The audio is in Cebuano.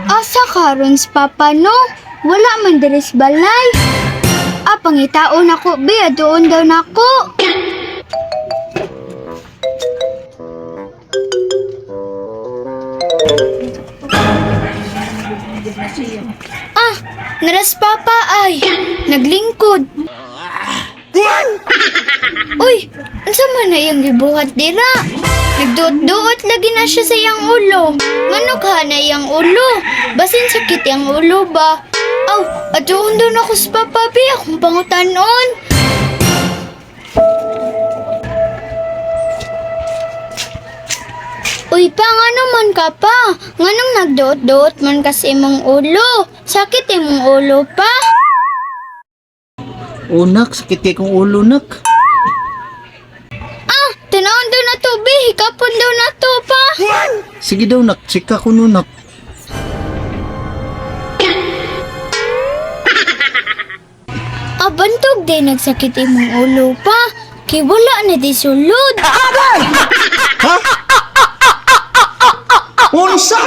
Asa karon si Papa no? Wala man diri sa balay. Ah, pangitaon ako be, doon daw nako. Ah, naras Papa ay naglingkod. Uy, unsa man na iyang gibuhat dira? Nagduot-duot lagi na siya sa iyang ulo. Nganong ka na iyang ulo? Basin sakit iyang ulo ba? Aw, atuon daw na ko sa Papa bi, akong pangutanon. Uy pa, ngano man ka pa? Nganong nagduot-duot man kasi imong ulo? Sakit imong ulo pa? Unak, sakit kay kong ulo, nak. Ah, tinawon daw na to, bi. Hikapon daw na to pa. Sige daw, nak. Chika ko no, nak. Abantog din nagsakit imong ulo pa. Kay wala na di sulod. Ha? Unsa?